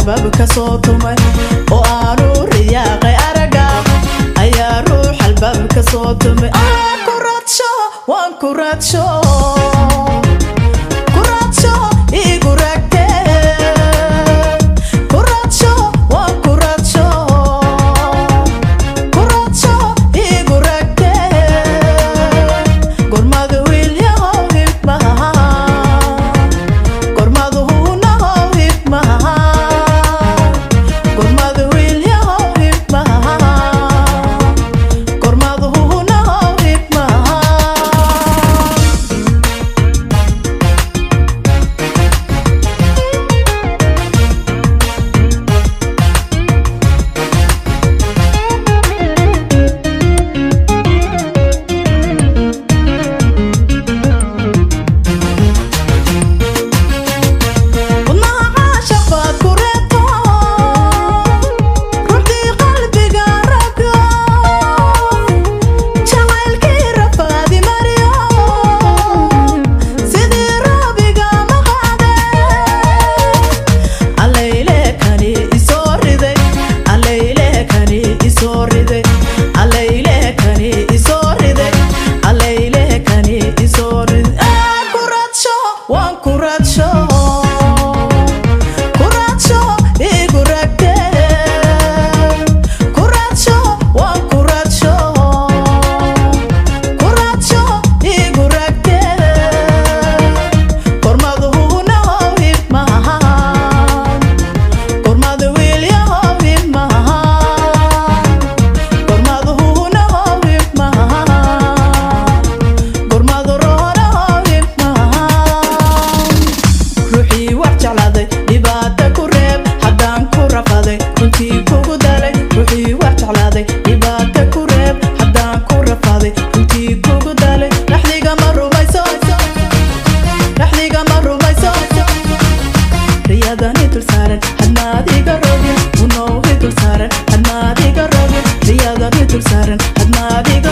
Albaabka soo tumay oo aanu riyaaqay araga ayaa ruux albaabka soo tumay. Ku raadsho, waan ku raadsho, ku raadsho, igu raagtee. Ku raadsho, waan ku raadsho, ku raadsho, igu raagtee. Gormadu wiilyahow hibmaha, gormadu hunahow hibmaha, gormadu wiilyahow hibmaha, gormadu hunahow hibmaha. Wadnaha caashaq baad ku reebto, ruuxdii qalbiga rago, jacaylkii rafaadi mariyo, sidii roobiga maqaade. Allaylekani isoo riday, allaylekani isoo riday, allaylekani isoo riday, allaylekani isoo riday. Ku raadsho, waan ku raadsho, ku raadsho, igu raagtee. Ku raadsho, waan ku raadsho, ku raadsho, igu raagtee. Gormadu hunahow hibmaha, gormadu wiilyahow hibmaha, gormadu hunahow hibmaha, gormadu roonahow hibmaha. Ruuxii wax jeclaaday dhibaata ku reeb, haddaan ku rafaday runtii kugu dalay. Ruuxii wax jeclaaday dhibaata ku reeb, haddaan ku rafaday runtii kugu dalay. Dhaxdiga ma rumayso, dhaxdiga ma rumayso, riyadani dul saaran hadmaad iga rogin, unoohi dul saaran hadmaad iga rogin, riyadani dul saaran hadmaad iga